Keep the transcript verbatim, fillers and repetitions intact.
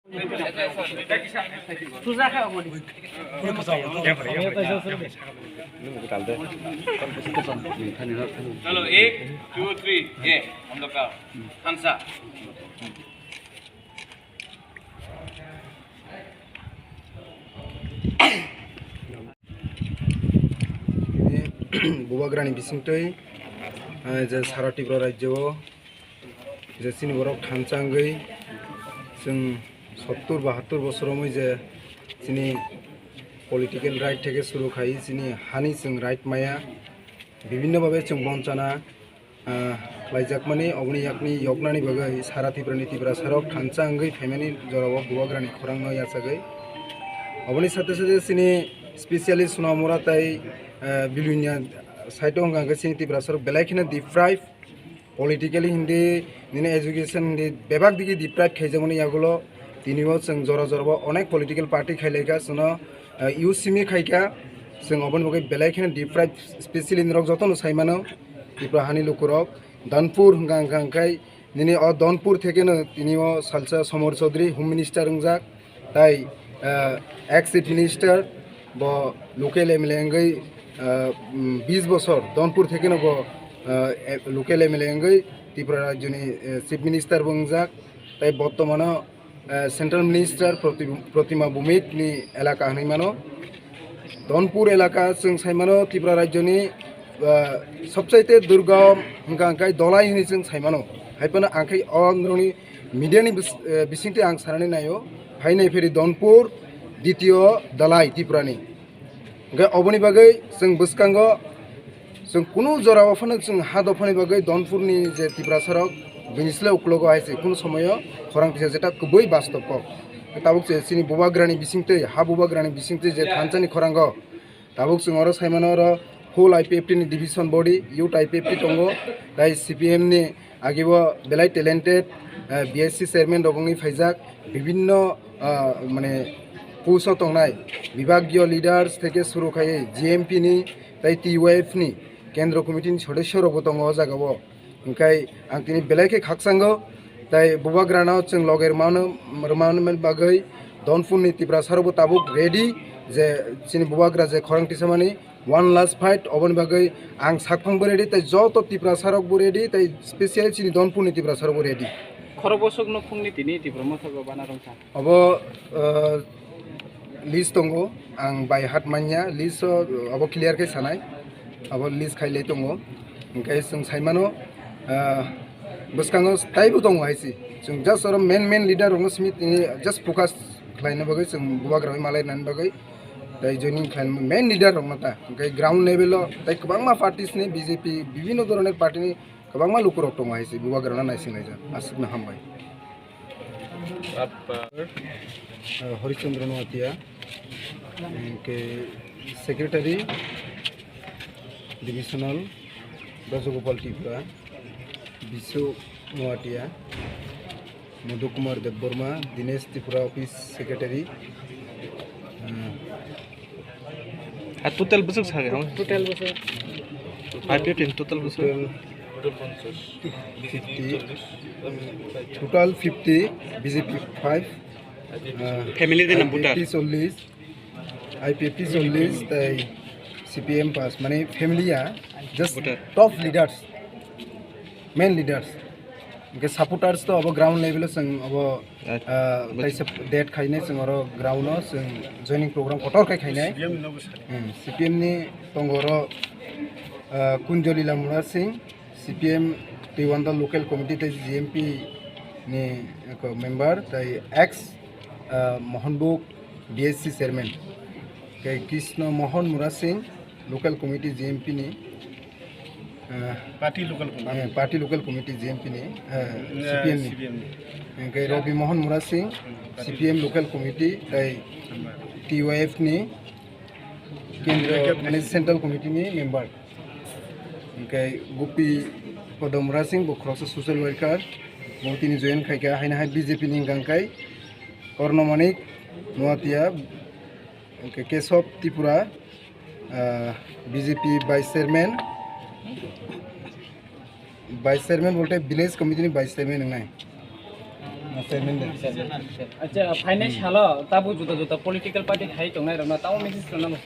Chalo, ek, two, three, ye, Andhakar, Hansa. Bubagrani bisingtwi, eh, je sara Tripura rajyo o je chini borok thansa wngwi chwng sottur bahattur bosor romwi je chini political right theke suru khai chini hani chwng right maya, bibhinno bhabe chwng bonchana, ah, khlaijakmani, oboni yakni yoknani bagwi sara Tripurani Tiprasarok thansa wngwi phaimani jorao Bubagrani khorangno yachagwi. Oboni sate sate chini specially Sonamura tai, ah, Bilonia side o wngkha hwnkhe chini Tiprasarok belai kheno deprive, politically hindi, nini education hindi bebak digi deprive khaijakmani yagulo tini bo chwng jora jora bo onek political party khailaikha chwngno, ah, U C M khaikha, chwng oboni bagwi belai kheno deprive, specially norok jotono saimano. Tripura hani lukurok, Donpur hwnkha hwnkha hwnkhe nini o Donpur thekeno tini o salsa Somor Chaudhary Home Minister wngjak, tai, ah, ex Chief Minister bo local M L A wngwi, ah, mm, bis bosor Donpur thekeno bo, ah, e-, local M L A wngwi Tripura rajyoni, eh, Chief Minister bo wngjak, tai bottomano eh, Central Minister Proti-, Protima Bhowmik ni elaka hinwi mano. Donpur elaka chwng sai mano Tripura rajyoni, eh, sobsaite durgam hwnkha hwnkhe Dhalai hinwi chwng sai mano. Hai phano ang khe o norokni media ni bis-, eh, bisingtwi ang sanani naio. Hai nai pheri Donpur, ditio Dhalai Tripura ni. Hwnkhe oboni bagwi chwng bwskango chwng kunu jorao phano chwng ha dophani bagwi Donpurni je Tiprasarok bini sle uklogo hai se kunu somoyo khorang tisa jeta kwbwi bastop kok. Tabuk se chini Bubagrani bisingtwi, ha Bubagrani bisingtwi je thansani khorango tabuk chwng oro saimano oro whole I P F T ni division body, youth I P F T tongo, tai C P M ni Agi bo belai talented, eh, B S C chairman rok wngwi phaijak, bibhinno, ah, mane post o tongnai bibhagiyo leaders theke suru khaiwi G M P ni tai T Y F ni kendro committee ni sodosyo rok bo tongo o jaga o. Hwnkhe ang tini belai khe khakchango, tai Bubagrano chwng loge rwmano, rwmani bagwi Donpur ni Tiprasa rok bo tabuk ready je chini Bubagra je khorang tisamani, one last fight, oboni bagwi ang sakphang bo ready, tai joto Tiprasa rok bo ready, tai specially chini Donpur ni Tiprasa rok bo ready. Khorok bosok no phungni tini Tipra Motha go bana rwngkha. Obo, uh, list tongo, ang by heart manya, list o, obo clear khe sanai, obo list khai lai tongo, hwnkhe chwng saimano, uh, bwskango taibo tongo hai se, chwng just oro main main leader rokno simi tini just focus khlaina bagwi, chwng Bubagra bai malai nani bagwi. Tai joining khlainai main leader rokno ta, hwnkhe ground level o tai kwbangma parties ni B J P, bibhinno dhoronor party ni kwbangma lukurok tongo hai se Bubagrano naisinglaijak. Aswkno hambai. Ah, Horishchandra Noatia, hwnkhe secretary divisional Rajagopal Tripura, Bisu Noatia. Madhu Kumar Debbarma, Dinesh Tripura Office Secretary. Ah, total bwswk sa khe? Total bwswk. Five fifteen total bwswk. Total fifty, total fifty, B J P five, ah, family de na I P F T voter? Chollish, I P F T chollish, tai C P M pass, mane family ya, just voter, top leaders, main leaders. Hwnkhe supporters to abo ground level o chwng abo, ah, ah, buj- taisa date khainai chwng oro ground o chwng joining program kotor khe khainai. Hmm, C P M ni tongo oro, ah, Kunjoli Lamura Singh, C P M Tiwanda Local Committee tei G M P ni eko member, tai ex, ah, Mohanbuk D S C chairman, tei Krishna Mohan Mura Singh, Local Committee G M P ni, ah, Party Local Committee. Eh, Party Local Committee G M P ni, eh, eh, C P M ni. C P M ni. Hwnkhe Rabi Mohan Mura Singh, hmm, Party C P M Local Committee, tei Member. T Y F ni Kendra, Executive mane President. Central Committee ni member. Hwnkhe Gopi Padamura Singh, bo khoroksa social worker, bo tini join khaikha, haino hai B J P ni hwnkha hwnkhe Karna Manik Noatia, hwnkhe Kesab Tripura, ah, B J P vice chairman, vice chairman bolte village committee ni vice chairman wngnai. Acha, phainai salo tabuk juda juda political party khai tongnai rokno tamo message rwna